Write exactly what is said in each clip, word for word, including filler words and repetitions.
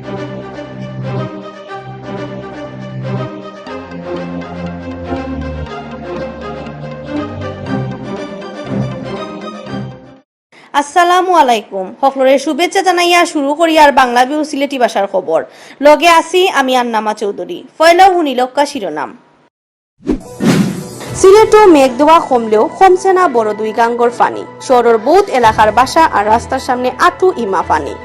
আসসালামু আলাইকুম। হকলরে শুভেচ্ছা জানাইয়া শুরু করিয়ার বাংলা ভিউ সিলেটি ভাষার খবর। লগে আছি আমি আন্নামা চৌধুরী। পয়লাউ হুনিলউক্কা শিরোনাম। সিলেটো মেঘ দেওয়া কমলেও কমছে না বড় দুই গাঙ্গর পানি। শহরর বউত এলাকার বাসা আর রাস্তার সামনে আটু ইমা পানি।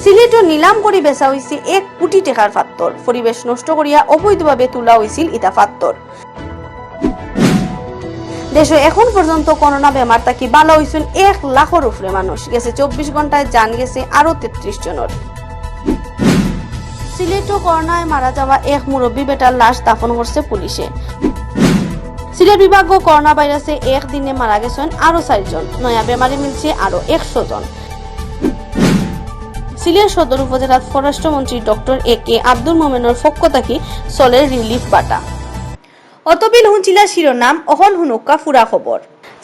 সিলেটো নিলাম করি বেচা অইছে এক কোটি টেকার ফাত্তর। পরিবেশ নষ্ট করিয়া অবৈধভাবে তুলা অইছিল ইতা ফাত্তর। দেশো এখন পর্যন্ত করোনা বেমার থাকি ভালা অইছইন এক লাখর উপরে মানুষ। গেছে চব্বিশ ঘন্টায় জান গেছে আরো তেত্রিশ জনর। সিলেটো করোনায় মারা যাওয়া এক মুরব্বী বেটার লাশ দাফন করছে পুলিশে। সিলেট বিভাগো করোনা ভাইরাসে এক দিনে মারা গেছইন আরো চাইরজন। নয়া বেমারি মিলছে আরো একশো জন। সিলেট সদর উপজেলাত স্বরাষ্ট্রমন্ত্রী ডক্টর এ কে আব্দুল মোমেনর পক্ষ থাকি চলের রিলিফ বাটা। অতবিল হুনছিলা শিরোনাম, অখন হুনউক্কা পুরা খবর।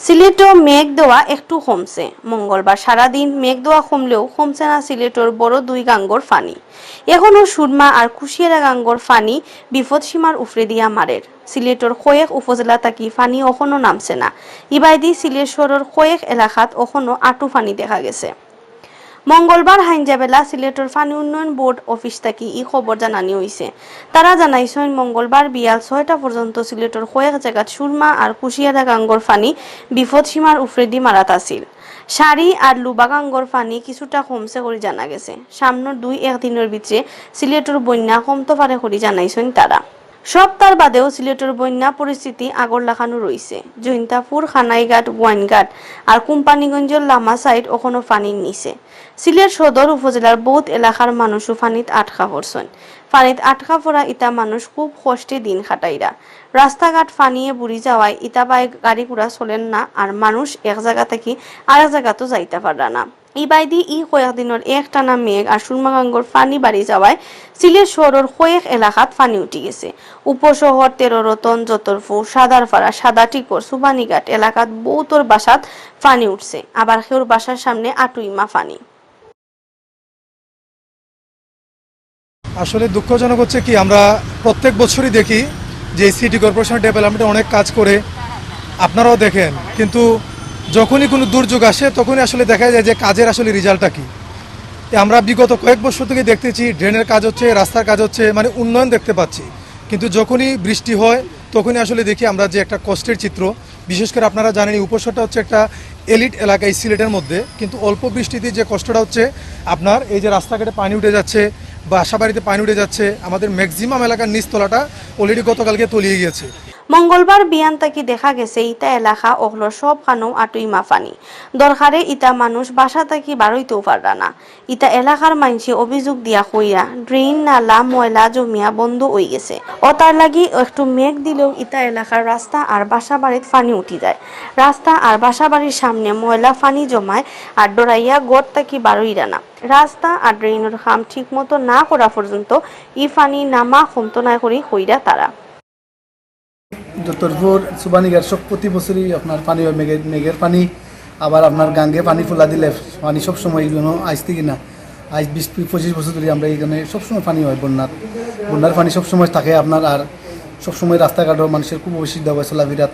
সিলেটো মেঘ দেওয়া একটু কমছে। মঙ্গলবার সারাদিন মেঘ দেওয়া কমলেও কমছে না সিলেটর বড় দুই গাঙ্গর পানি। এখনো সুরমা আর কুশিয়ারা গাঙ্গর পানি বিপদসীমার উপরে দিয়া মারের। সিলেটর কয়েক উপজেলা থাকি পানি অখনো নামছে না। ইবায়দি সিলেট শহরর কয়েক এলাকাত অখনো আটু পানি দেখা গেছে। মঙ্গলবার হাইঞ্জাবেলা সিলেটর পানি উন্নয়ন বোর্ড অফিস থাকি ই খবর জানানি অইছে। তারা জানাইছইন, মঙ্গলবার বিয়াল ছয়টা পর্যন্ত সিলেটর কয়েক জাগাত সুরমা আর কুশিয়ারা গাঙ্গর পানি বিপদসীমার উপরেদি মারাত আছিল। সারি আর লুবা গাঙ্গর পানি কিছুটা কমছে করি জানা গেছে। সামনর দুই এক দিনর ভিতরে সিলেটর বন্যা কমতো পারে করি জানাইছইন তারা। সপ্তার বাদেও সিলেটর বন্যা পরিস্থিতি আগর লাখানউ রইছে। জৈন্তাপুর, খানাইঘাট, গোয়াইনঘাট আর কোম্পানীগঞ্জর লামা সাইড অখনো পানির নিচে। সিলেট সদর উপজেলার বউত এলাকার মানুষও পানিত আটকা পড়ছইন। পানিত আটকা পড়া ইতা মানুষ খুব কষ্টে দিন কাটাইরা। রাস্তাঘাট পানিয়ে বুড়ি যাওয়ায় ইতা বায় গাড়ি ঘোড়া চলের না, আর মানুষ এক জাগা থাকি আরেক জাগাতো যাইতা পাররা না। ইবায়দি ই কয়েকদিনর একটানা মেঘ আর সুরমা গাঙ্গর পানি বাড়ি যাওয়ায় সিলেট শহরর কয়েক এলাকাত পানি উঠি গেছে। উপশহর, তেরো রতন, যতরপুর, সাদারপাড়া, সাদাটিকর, সুবানীঘাট এলাকাত বউতর বাসাত পানি উঠছে, আবার কেউর বাসার সামনে আটু ইমা পানি। আসলে দুঃখজনক হচ্ছে কি, আমরা প্রত্যেক বছরই দেখি যে সিটি কর্পোরেশন ডেভেলপমেন্টে অনেক কাজ করে, আপনারাও দেখেন, কিন্তু যখনই কোনো দুর্যোগ আসে তখনই আসলে দেখা যায় যে কাজের আসলে রেজাল্টটা কি। এ আমরা বিগত কয়েক বছর থেকে দেখতেছি ড্রেনের কাজ হচ্ছে, রাস্তার কাজ হচ্ছে, মানে উন্নয়ন দেখতে পাচ্ছি, কিন্তু যখনই বৃষ্টি হয় তখনই আসলে দেখি আমরা যে একটা কষ্টের চিত্র। বিশেষ করে আপনারা জানেন এই উপশহরটা হচ্ছে একটা এলিট এলাকা এই সিলেটের মধ্যে, কিন্তু অল্প বৃষ্টিতে যে কষ্টটা হচ্ছে আপনার এই যে রাস্তাঘাটে পানি উঠে যাচ্ছে, বাসা বাড়িতে পানি উঠে যাচ্ছে, আমাদের ম্যাক্সিমাম এলাকার নিচতলাটা অলরেডি গতকালকে তলিয়ে গিয়েছে। মঙ্গলবার বিয়ান থাকি দেখা গেছে ইতা এলাকা অকলর সবখানো আটু ইমা পানি। দরকারে ইতা মানুষ বাসা থাকি বারইতেও পাররা না। ইতা এলাকার মাইনষে অভিযোগ দিয়া কইরা, ড্রেন, নালা, ময়লা জমিয়া বন্ধ অইগেছে। অতার লাগি একটু মেঘ দিলেও ইতা এলাকার রাস্তা আর বাসা বাড়িত পানি উঠি যায়। রাস্তা আর বাসা বাড়ির সামনে ময়লা পানি জমায় আর ডরাইয়া ঘর থাকি বারইরা না। রাস্তা আর ড্রেনর কাম ঠিকমতো না করা পর্যন্ত ই পানি নামা কমতো নায় করি কইরা তারা। যতরপুর সুবানীঘাট সব প্রতি বছরই আপনার পানি হয়, মেঘের, মেঘের পানি, আবার আপনার গাঙ্গে পানি ফুলা দিলে পানি সব সময়, এই জন্য আইজ থেকে না, আইজ বিশ পঁচিশ বছর ধরে আমরা এখানে সবসময় পানি হয় বন্যার, বন্যার পানি সবসময় থাকে আপনার। আর সবসময় রাস্তাঘাটও মানুষের খুব অসুবিধা হয় চলাফেরাত,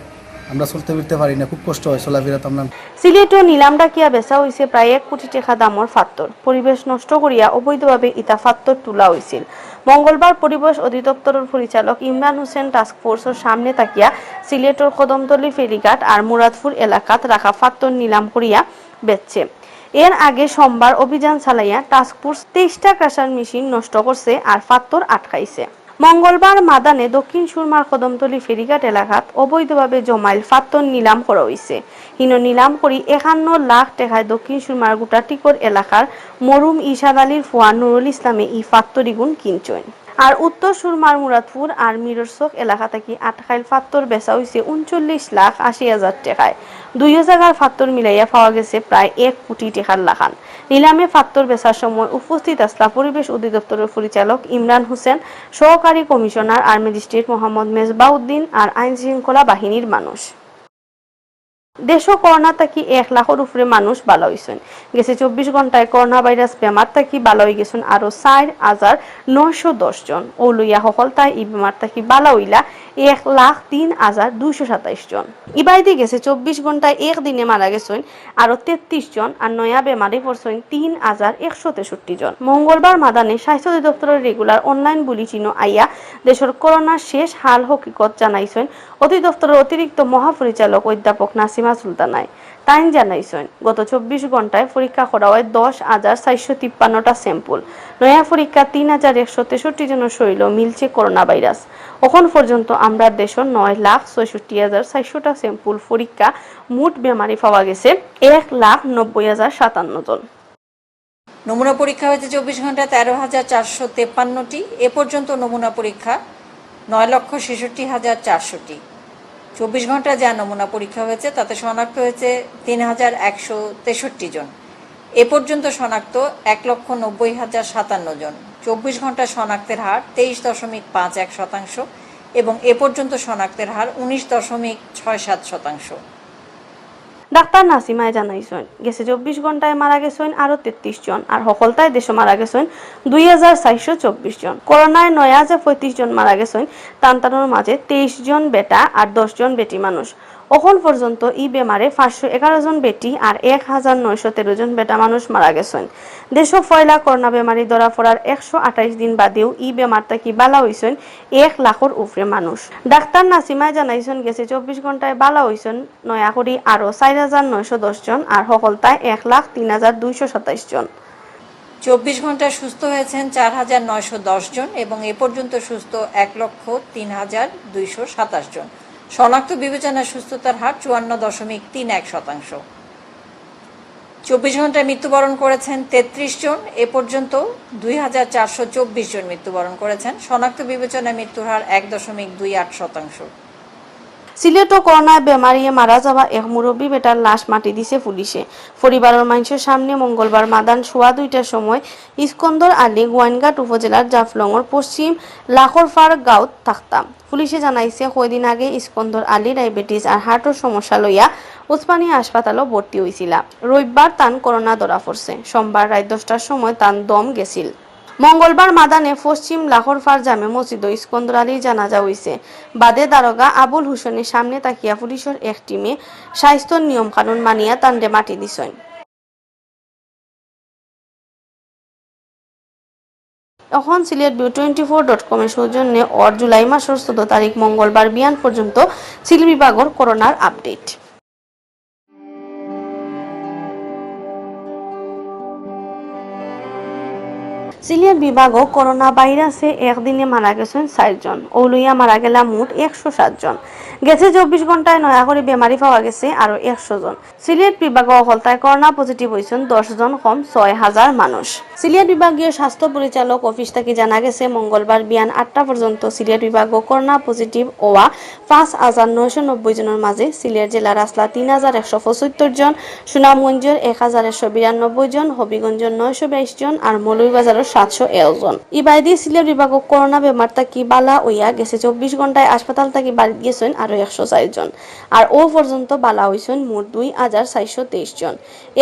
আমরা চলতে ফিরতে পারি না, খুব কষ্ট হয় চলাফেরাত আমরা। সিলেটো নিলাম ডাকিয়া বেচা অইছে প্রায় এক কোটি টেকা দামর ফাত্তর। পরিবেশ নষ্ট করিয়া অবৈধভাবে ইতা ফাত্তর তুলা অইছিল। মঙ্গলবার পরিবেশ অধিদপ্তরর পরিচালক ইমরান হোসেন টাস্ক ফোর্সর সামনে থাকিয়া সিলেটর কদমতলী ফেরিঘাট আর মুরাদপুর এলাকাত রাখা ফাত্তর নিলাম করিয়া বেচছে। এর আগে সোমবার অভিযান চালাইয়া টাস্ক ফোর্স তেইশটা ক্রাশার মেশিন নষ্ট করছে আর ফাত্তর আটকাইছে। মঙ্গলবার মাদানে দক্ষিণ সুরমার কদমতলী ফেরিঘাট এলাকাত অবৈধভাবে জমাইল ফাত্তর নিলাম করা অইছে। হিনো নিলাম করি একান্ন লাখ টেকায় দক্ষিণ সুরমার গুটাটিকর এলাকার মরুম ইশাদ আলীর ফুয়া নুরুল ইসলামে ই ফাত্তরিগুন কিনছইন। আর উত্তর সুরমার মুরাদপুর আর মিররচক এলাকা থাকি আটকাইল ফাত্তর বেচা অইছে ঊনচল্লিশ লাখ আশি হাজার টেকায়। দুইও জাগার ফাত্তর মিলাইয়া পাওয়া গেছে প্রায় এক কোটি টেকার লাখান। নিলামে ফাত্তর বেচার সময় উপস্থিত আছলা পরিবেশ অধিদপ্তরর পরিচালক ইমরান হোসেন, সহকারী কমিশনার আর ম্যাজিস্ট্রেট মোহাম্মদ মেজবাউদ্দিন আর আইন শৃঙ্খলা বাহিনীর মানুষ। দেশো করোনা থাকি এক লাখর উপরে মানুষ বালা অইছইন। গেছে চব্বিশ ঘন্টায় করোনা ভাইরাস বেমার থাকি বালা অইগেছইন আরো চাইর হাজার নয়শো দশ জন। অউ লইয়া হকলতায় ই বেমার থাকি বালা অইলা এক লাখ তিন হাজার দুইশো সাতাইশ জন। ইবায়দি গেছে চব্বিশ ঘন্টায় এক দিনে মারা গেছইন আরো তেত্রিশ জন, আর নয়া বেমারি পড়ছইন তিন হাজার একশো তেষট্টি জন। মঙ্গলবার মাদানে স্বাস্থ্য অধিদপ্তরর regular online bulletin-ও আইয়া দেশর করোনার শেষ হাল হকিকত জানাইছইন অধিদপ্তরর অতিরিক্ত মহাপরিচালক অধ্যাপক নাসিমা সুলতানায়। তাইন জানাইছইন, গত চব্বিশ ঘন্টায় পরীক্ষা করা অয় দশ হাজার চাইরশো তিপ্পান্নটা sample। নয়া পরীক্ষা তিন হাজার একশো তেষট্টি জনর শরীলো মিলছে করোনা ভাইরাস। অখন পর্যন্ত আমরার দেশো নয় লাখ ছয়ষট্টি হাজার চাইরশোটা sample পরীক্ষা, মোট বেমারি পাওয়া গেছে এক লাখ নব্বই হাজার সাতান্ন জন। নমুনা পরীক্ষা হয়েছে চব্বিশ ঘন্টায় তেরো হাজার চারশো তেপ্পান্নটি। এ পর্যন্ত নমুনা পরীক্ষা নয় লক্ষ ছেষট্টি হাজার চারশোটি। চব্বিশ ঘন্টায় যা নমুনা পরীক্ষা হয়েছে, তাতে শনাক্ত হয়েছে তিন হাজার একশো তেষট্টি জন। এ পর্যন্ত শনাক্ত এক লক্ষ নব্বই হাজার সাতান্ন জন। চব্বিশ ঘন্টায় শনাক্তের হার তেইশ দশমিক পাঁচ এক শতাংশ এবং এ পর্যন্ত শনাক্তের হার উনিশ দশমিক ছয় সাত শতাংশ। ডাক্তার নাসিমায় জানাইছইন, গেছে চব্বিশ ঘন্টায় মারা গেছইন আরো তেত্রিশ জন, আর হকলতায় দেশো মারা গেছইন দুই হাজার চাইরশো চব্বিশ জন। করোনায় নয় হাজার পঁয়ত্রিশ জন মারা গেছইন, তান তানর মাঝে তেইশ জন বেটা আর দশ জন বেটি মানুষ। অখন পর্যন্ত ই বেমারে পাঁচশো এগারো জন বেটি আর এক হাজার নয়শো তেরো জন বেটা মানুষ মারা গেছইন। দেশো পয়লা করোনা বেমারি ধরা পড়ার একশো আঠাইশ দিন বাদেউ ই বেমার থাকি বালা অইছইন এক লাখর উপরে মানুষ। ডাক্তার নাসিমায় জানাইছইন, গেছে চব্বিশ ঘন্টায় বালা অইছইন নয়া করি আরো চাইর হাজার নয়শো দশ জন, আর হকলতায় এক লাখ তিন হাজার দুইশো সাতাইশ জন। চব্বিশ ঘন্টায় সুস্থ হয়েছেন চার হাজার নয়শো দশ জন এবং এ পর্যন্ত সুস্থ এক লক্ষ তিন হাজার দুইশো সাতাশ জন। শনাক্ত বিবেচনায় সুস্থতার হার চুয়ান্ন দশমিক তিন এক শতাংশ। চব্বিশ ঘন্টায় মৃত্যুবরণ করেছেন তেত্রিশ জন, এ পর্যন্ত দুই হাজার চারশো চব্বিশ জন মৃত্যুবরণ করেছেন। শনাক্ত বিবেচনায় মৃত্যুর হার এক দশমিক দুই আট শতাংশ। সিলেটো করোনায় বেমারিয়ে মারা যাওয়া এক মুরব্বী বেটার লাশ মাটি দিছে পুলিশে। পরিবারর মানষর সামনে মঙ্গলবার মাদান সোয়া দুইটার সময় ইস্কন্দর আলী গোয়াইনঘাট উপজেলার জাফলংর পশ্চিম লাখরফার গাঁওত থাকতা। পুলিশে জানাইছে, কয়দিন আগে ইস্কন্দর আলী ডায়াবেটিস আর হার্টর সমস্যা লইয়া উসমানী হাসপাতালো ভর্তি অইছিলা। রবিবার তান করোনা ধরা পড়ছে। সোমবার রাইত দশটার সময় তান দম গেছিল। মঙ্গলবার মাদানে পশ্চিম লাখরফার জামে মসজিদো ইস্কন্দর আলীর জানাজা অইছে। বাদে দারোগা আবুল হোসেনের সামনে থাকিয়া পুলিশর এক টিমে স্বাস্থ্যর নিয়ম কানুন মানিয়া তানরে মাটি দিছইন। অখন Sylhet view twenty four dot কমর সৌজন্যে অর জুলাই মাসর চৌদ্দ তারিখ মঙ্গলবার বিয়ান পর্যন্ত সিলেট বিভাগর করোনার আপডেট। সিলেট বিভাগো করোনা ভাইরাসে একদিনে মারা গেছইন চাইরজন। অউ লইয়া মারা গেলা মোট একশো সাত জন। গেছে চব্বিশ ঘন্টায় নয়া করি বেমারি পাওয়া গেছে আরো একশো জন। সিলেট বিভাগো হকলতায় করোনা পজিটিভ অইছইন দশ জন, কম ছয় হাজার মানুষ। সিলেট বিভাগীয় স্বাস্থ্য পরিচালক অফিস থাকি জানা গেছে, মঙ্গলবার বিয়ান আটটা পর্যন্ত সিলেট বিভাগো করোনা পজিটিভ অওয়া পাঁচ হাজার নয়শো নব্বই জনর মাঝে সিলেট জেলার আছলা তিন হাজার একশো পঁচাত্তর জন, সুনামগঞ্জর এক হাজার একশো বিরানব্বই জন, হবিগঞ্জর নয়শো বাইশ জন আর মৌলভীবাজারর সাতশো এক জন। ইবায়দি সিলেট বিভাগো করোনা বেমার থাকি বালা অইয়া গেছে চব্বিশ ঘন্টায় হাসপাতাল থাকি বাড়িত গেছইন আরো একশো চাইর জন। আর অউ পর্যন্ত বালা অইছইন মোট দুই হাজার চাইরশো তেইশ জন।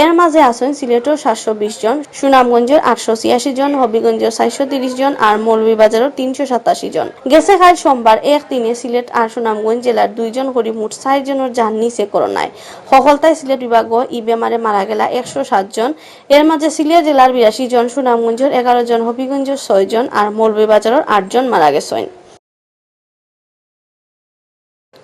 এর মাঝে আছইন সিলেটর সাতশো বিশ জন, সুনামগঞ্জর আটশো ছিয়াশি জন, হবিগঞ্জর চাইরশো তিরিশ জন আর মৌলভীবাজারর তিনশো সাতাশি জন। গেছে কাইল সোমবার এক দিনে সিলেট আর সুনামগঞ্জ জেলার দুইজন করি মোট চাইর জনর জান নিছে করোনায়। হকলতায় সিলেট বিভাগো ই বেমারে মারা গেলা একশো সাত জন। এর মাঝে সিলেট জেলার বিরাশি জন, সুনামগঞ্জর এগারো জন, হবিগঞ্জর ছয় জন আর মৌলভীবাজারর আট জন মারা গেছইন।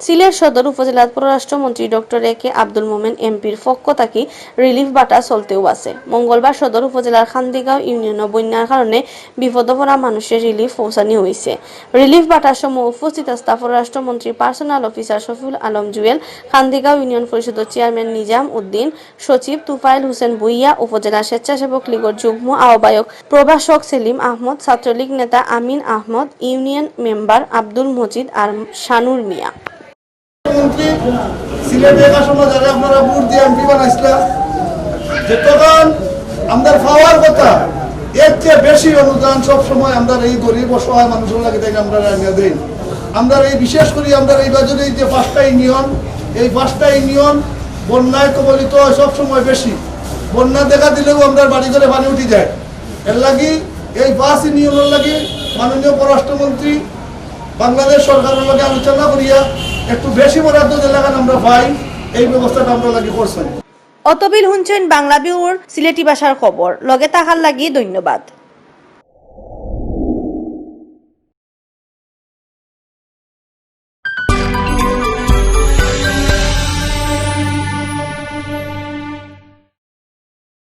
সিলেট সদর উপজেলাত পররাষ্ট্রমন্ত্রী ডক্টর এ কে আব্দুল মোমেন এমপির পক্ষ থাকি রিলিফ ভাটা চলতেউ আছে। মঙ্গলবার সদর উপজেলার খান্দিগাঁও ইউনিয়নো বন্যার কারণে বিপদো পড়া মানুষরে রিলিফ পৌঁছানি অইছে। রিলিফ ভাটার সময় উপস্থিত আছলা পররাষ্ট্রমন্ত্রীর পার্সোনাল অফিসার শফিউল আলম জুয়েল, খান্দিগাঁও ইউনিয়ন পরিষদর চেয়ারম্যান নিজাম উদ্দিন, সচিব তুফাইল হোসেন ভুইয়া, উপজেলা স্বেচ্ছাসেবক লীগর যুগ্ম আহ্বায়ক প্রভাষক সেলিম আহমদ, ছাত্রলীগ নেতা আমিন আহমদ, ইউনিয়ন মেম্বার আব্দুল মজিদ আর শানুর মিয়া। মন্ত্রী, সিলেট এক আসনো যারে আপনারা ভোট দিয়া এমপি বানাইছিলা, যতখান আমরার পাওয়ার কথা, এর চেয়ে বেশি অনুদান সব সময় আমরার এই গরিব অসহায় মানুষর লাগি তাইন আমরারে আনিয়া দেইন। আমরার এই বিশেষ করি আমরার এই বাজারে এই যে পাঁচটা ইউনিয়ন, এই পাঁচটা ইউনিয়ন বন্যায় কবলিত হয় সব সময় বেশি। বন্যা দেখা দিলেও আমরার বাড়ি ঘরে পানি উঠি যায়। এর লাগি এই পাঁচ ইউনিয়নের লাগি মাননীয় পররাষ্ট্রমন্ত্রী বাংলাদেশ সরকারের লগে আলোচনা করিয়া একটু বেশি বরাদ্দ যেলাখান আমরা পাই, এই ব্যবস্থাটা আমরার লাগি করছইন। অতবিল হুনছইন বাংলা বিউর সিলেটি ভাষার খবর, লগে থাকার লাগি ধন্যবাদ।